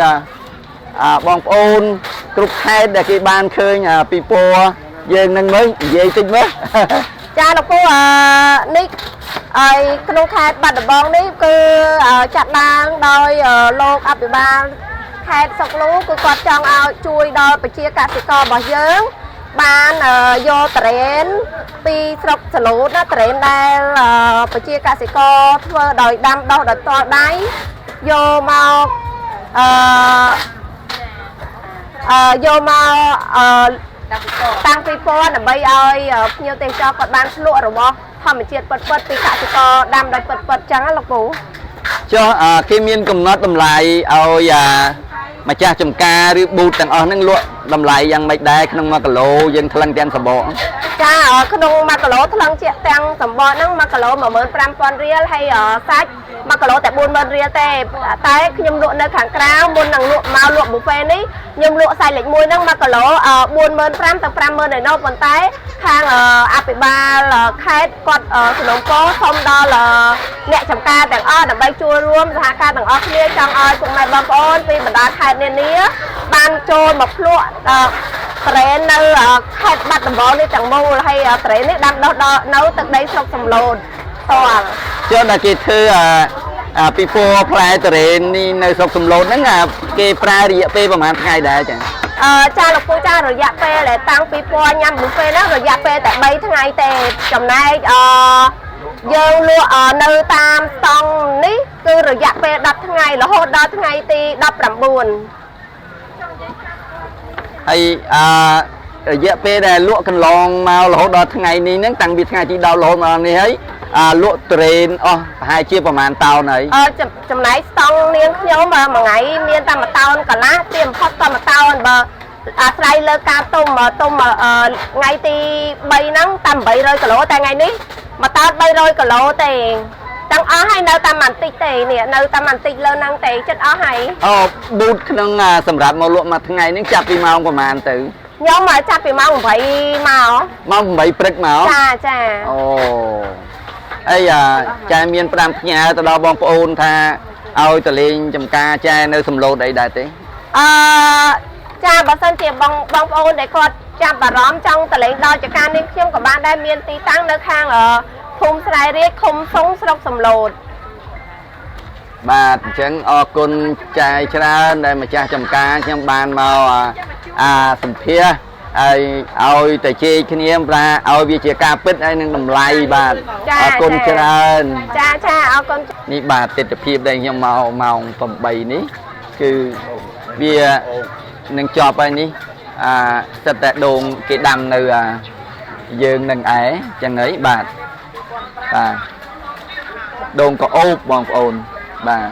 អាអាបងប្អូនគ្រប់ខេត្តដែលគេបានឃើញអាពីពណ៌យើងនឹងមើលនិយាយតិចមើល ចាលោកពូអឺនេះហើយក្នុងខេត្តបាត់ដំបងនេះគឺចាត់ឡើងដោយលោកអភិបាលខេត្តសុកលូគឺគាត់ចង់ឲ្យជួយដល់ប្រជាកសិកររបស់យើងបានយកតរ៉េនពីស្រុកសលូតណាតរ៉េនដែលប្រជាកសិករធ្វើដោយដាំដុះដោយផ្ទាល់ដៃយកមកអឺអឺយកមកអឺ តាំងពីពណ៌ដើម្បីឲ្យភ្ញៀវទេសចរគាត់បានភ្លក់របស់ធម្មជាតិពិតៗពីកសិករដាំដោយពិតៗចឹងណាលោកពូ ចុះអាគេមានកំណត់តម្លៃឲ្យអាម្ចាស់ចំការឬប៊ូតទាំងអស់ហ្នឹងលក់តម្លៃយ៉ាងម៉េចដែរក្នុង1គីឡូយើងថ្លឹងទាំងសបក ចាក្នុង1គីឡូថ្លឹងជាទាំងសម្បកហ្នឹង1គីឡូ15000រៀលហើយសាច់1គីឡូតែ40000រៀលទេតែខ្ញុំលក់នៅខាងក្រៅមុននឹងលក់មកលក់ប៊ូហ្វេនេះខ្ញុំលក់សាច់លេខ1ហ្នឹង1គីឡូ45000ទៅ50000ឯណោះប៉ុន្តែខាងអភិបាលខេត្តគាត់សំណូមពរសុំដល់អ្នកចំការទាំងអស់ដើម្បីជួយរួមសហការទាំងអស់គ្នាចង់ឲ្យពុកម៉ែបងប្អូនពីបណ្ដាខេត្តនានាបានចូលមកភ្លក់ត្រេននៅខេត្តបាត់ដំបងនេះទាំងមូលហើយត្រេននេះដាំដុះដល់នៅទឹកដីស្រុកសំឡូតតល ចុះដល់គេធ្វើអាអាពីពណ៌ផ្លែតរ៉េននេះនៅស្រុកសំឡូតហ្នឹងអាគេប្រើរយៈពេលប្រហែលថ្ងៃដែរចា អឺចាលោកពូចារយៈពេលដែលតាំងពីពណ៌ញ៉ាំប៊ូហ្វេហ្នឹងរយៈពេលតែ3ថ្ងៃទេចំណែកអឺយើងលក់នៅតាមស្តង់នេះគឺរយៈពេល10ថ្ងៃរហូតដល់ថ្ងៃទី19 ហើយអារយៈពេលដែលលក់កន្លងមករហូតដល់ថ្ងៃនេះហ្នឹងតាំងពីថ្ងៃទី10រហូតមកដល់នេះហើយអាលក់ត្រេនអស់ប្រហែលជាប្រហែលតោនហើយ អឺចំណែកស្តង់នាងខ្ញុំមួយថ្ងៃមានតែ1តោនកន្លះទីបំផុតតែ1តោនបើអាស្រ័យលើការទុំទុំថ្ងៃទី3ហ្នឹងតែ800គីឡូតែថ្ងៃនេះ1តោន300គីឡូទេទាំងអស់ហើយនៅតែបន្តិចទេនេះនៅតែបន្តិចលើហ្នឹងទេចិត្តអស់ហើយ អូប៊ូតក្នុងសម្រាប់មកលក់មួយថ្ងៃហ្នឹងចាប់ពីម៉ោងប្រហែលទៅ ខ្ញុំមកចាប់ពីម៉ោង8មក ម៉ោង8ព្រឹកមក ចាចា អូអីអាចែមាន5ផ្ញើទៅដល់បងប្អូនថាឲ្យទៅលេងចំការចែនៅសំឡូតអីដែរទេ អឺចាបើសិនជាបងបងប្អូនដែលគាត់ចាប់អារម្មណ៍ចង់ទៅលេងដល់ចការនេះខ្ញុំក៏បានដែរមានទីតាំងនៅខាងភូមិស្រែរាជឃុំសុងស្រុកសំឡូត បាទអញ្ចឹងអរគុណចែច្រើនដែលម្ចាស់ចំការខ្ញុំបានមកអាសម្ភាសហើយឲ្យតែជែកគ្នាប្រាឲ្យវាជាការពិតហើយនឹងតម្លៃបាទអរគុណច្រើន ចាចាអរគុណ នេះបាទទស្សនភាពដែលខ្ញុំមកម៉ោង8នេះគឺវានឹងចប់ហើយនេះអាសិតតែដូងគេដាំនៅអាយើងនឹងឯងចឹងហើយបាទបាទដូងក៏អូបបងប្អូនបាទ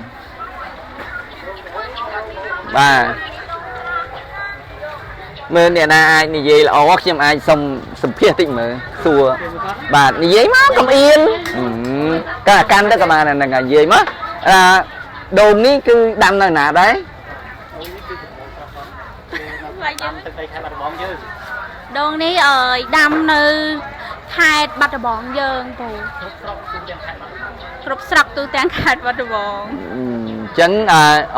បាទមើលអ្នកណាអាចនិយាយល្អខ្ញុំអាចសុំសម្ភាសតិចមើលសួរបាទនិយាយមកកំអៀនកាកាន់ទៅក៏បានហ្នឹងនិយាយមកអាដូងនេះគឺដាំនៅណាដែរ ដាំទឹកដីខេត្តបាត់ដំបងយើងដូងនេះអើយដាំនៅខេត្តបាត់ដំបងយើងពូគ្រប់ស្រុកទូទាំងខេត្តបាត់ដំបង អញ្ចឹង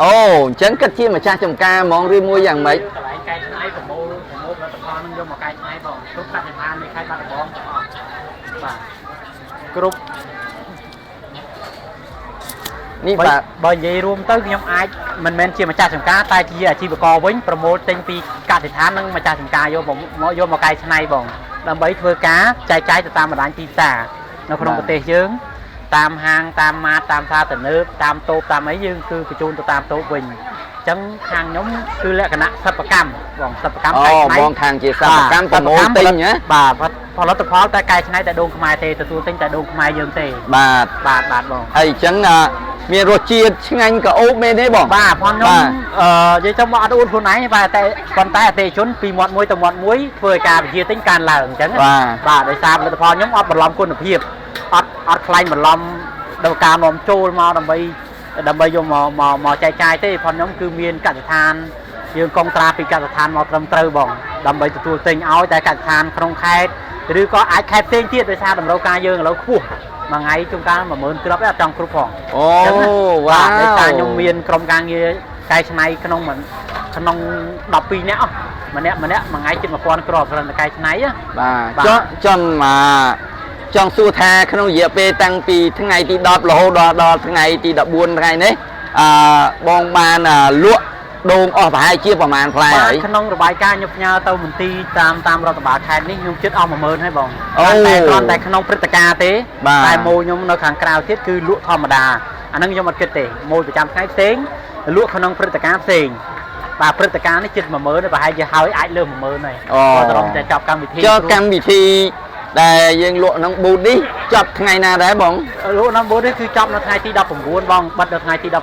អូអញ្ចឹងគិតជាម្ចាស់ចំការហ្មងឬមួយយ៉ាងម៉េច កន្លែងកែច្នៃប្រមូលផលិតផលនឹងយកមកកែច្នៃបងគ្រប់កសិដ្ឋាននៃខេត្តបាត់ដំបងទាំងអស់បាទគ្រប់ នេះបាទ បើនិយាយរួមទៅខ្ញុំអាចមិនមែនជាម្ចាស់ចំការតែជាអាជីវករវិញប្រមូលទិញពីកសិដ្ឋាននិងម្ចាស់ចំការយកមកកែច្នៃបងដើម្បីធ្វើការចែកចាយទៅតាមបណ្ដាញទីផ្សារនៅក្នុងប្រទេសយើងតាមហាងតាមម៉ាតតាមផ្សារទំនើបតាមតូបតាមអីយើងគឺបញ្ជូនទៅតាមតូបវិញអញ្ចឹងខាងខ្ញុំគឺលក្ខណៈសិប្បកម្មបងសិប្បកម្មកែច្នៃ បងខាងជាសិប្បកម្មប្រមូលទិញណា បាទផលិតផលតែកែច្នៃតែដូងខ្មែរទេទទួលទិញតែដូងខ្មែរយើងទេ បាទ បាទបាទបង ហើយអញ្ចឹងមានរសជាតិឆ្ងាញ់ក៏អូបមែនទេបង បាទផងខ្ញុំអឺនិយាយទៅមកអត់អួតខ្លួនឯងបាទតែប៉ុន្តែអតិថិជនពីមាត់មួយទៅមាត់មួយធ្វើឲ្យការវិជាទិញកើនឡើងអញ្ចឹងបាទដោយសារផលិតផលខ្ញុំអត់បន្លំគុណភាពអត់ខ្លាញ់បន្លំដល់ការនាំចូលមកដើម្បីយកមកចែកចាយទេផងខ្ញុំគឺមានកសិដ្ឋានយើងកុងត្រាពីកសិដ្ឋានមកត្រឹមត្រូវបងដើម្បីទទួលទិញឲ្យតែកសិដ្ឋានក្នុងខេត្តឬក៏អាចខេត្តផ្សេងទៀតដោយសារតម្រូវការយើងឥឡូវខ្ពស់មួយថ្ងៃជួនកាល10000គ្រាប់អត់ចង់គ្រប់ផង អូវ៉ាវ ដោយសារខ្ញុំមានក្រុមការងារ កែច្នៃក្នុងក្នុង12នាក់ម្នាក់ម្នាក់មួយថ្ងៃជិត1000គ្រាប់គ្រាន់តែកែច្នៃណា បាទចង់ចង់មកចង់សួរថាក្នុងរយៈពេលតាំងពីថ្ងៃទី10រហូតដល់ថ្ងៃទី14ថ្ងៃនេះអឺបងបានលក់ដូងអស់ប្រហែលជាប្រហែលផ្លែហើយ ក្នុងរបាយការណ៍ខ្ញុំផ្ញើទៅមន្ទីរតាមរដ្ឋបាលខេត្តនេះខ្ញុំជិតអស់10000ហើយបងតែគ្រាន់តែក្នុងព្រឹត្តិការណ៍ទេតែម៉ូខ្ញុំនៅខាងក្រៅទៀតគឺលក់ធម្មតាអាហ្នឹងខ្ញុំអត់គិតទេម៉ូប្រចាំថ្ងៃផ្សេងលក់ក្នុងព្រឹត្តិការណ៍ផ្សេងបាទព្រឹត្តិការណ៍នេះជិត10000ប្រហែលជាហើយអាចលើស10000ហើយក៏ត្រឹមតែចប់កម្មវិធី ចប់កម្មវិធីដែលយើងលក់ក្នុងប៊ូតនេះចប់ថ្ងៃណាដែរបង លក់ក្នុងប៊ូតនេះគឺចប់នៅថ្ងៃទី19បងបិទនៅថ្ងៃទី19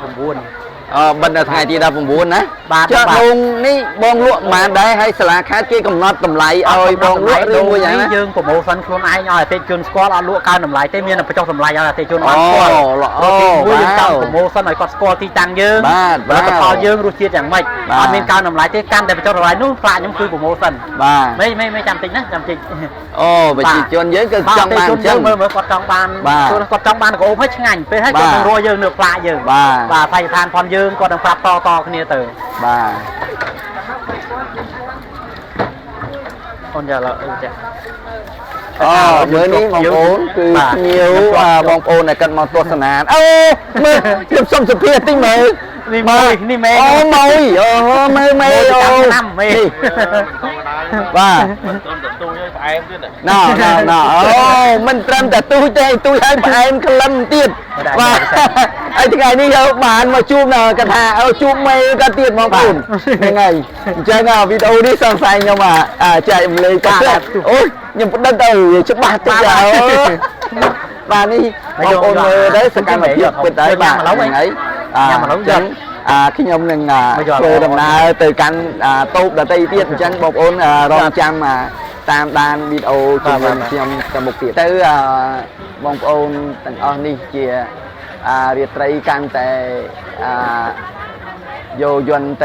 បិទនៅថ្ងៃទី19ណាបាទចុះដូងនេះបងលក់ប៉ុន្មានដែរហើយសាលាខេត្តគេកំណត់តម្លៃឲ្យបងលក់ឬមួយយ៉ាងណា យើង promotion ខ្លួនឯងឲ្យអតិថិជនស្គាល់អត់លក់កើនតម្លៃទេមានតែបញ្ចុះតម្លៃឲ្យអតិថិជនបានស្គាល់ ល្អ មួយយើងចង់ promotion ឲ្យគាត់ស្គាល់ទីតាំងយើង បាទ ផលិតផលយើងរសជាតិយ៉ាងម៉េចអត់មានកើនតម្លៃទេកាន់តែបញ្ចុះតម្លៃនោះផ្លាកខ្ញុំគឺ promotion បាទ មេចាំតិចណាចាំតិច អូប្រជាជនយើងគឺចង់បានអញ្ចឹង មើលគាត់ចង់បានគាត់ចង់បានកោបឲ្យឆ្ងាញ់ពេលហើយគាត់នឹងរកយើងនៅផ្លាកយើងបាទផ្នែកឋានផងយើងគាត់នឹងប្រាប់តគ្នាទៅ បាទ អូនយ៉ាឡើយចា អូមើលនេះបងប្អូនគឺភ្ញៀវបងប្អូនដែលគាត់មកទស្សនាអូមើលខ្ញុំសុំសុភាតិចមើល នេះមួយនេះមេ អូមួយអូមើលមេអូ ឆ្នាំមេ បាទ មិនត្រឹមតែទូចហើយផ្អែមទៀត ណ៎ណ៎ណ៎អូមិនត្រឹមតែទូចទេទូចហើយផ្អែមក្លិនទៀតបាទហើយថ្ងៃនេះយើងបានមកជួបនៅគាត់ថាអូជួបមេគាត់ទៀតបងប្អូនហ្នឹងហើយអញ្ចឹងវីដេអូនេះសង្ស័យខ្ញុំចែករំលែកទៅអូខ្ញុំផ្ដិតទៅច្បាស់តិចអូបាទនេះបងប្អូនមើលទៅសកម្មភាពពិតហើយបាទហ្នឹងហើយ ញ៉ាំឥឡូវ ចឹងខ្ញុំនឹងធ្វើដំណើរទៅកាន់តូបដតីទៀតអញ្ចឹងបងប្អូនរងចាំតាមដានវីដេអូជាមួយខ្ញុំទៅមុខទៀតទៅបងប្អូនទាំងអស់នេះជារាត្រីកាន់តែយោយន្តទៅ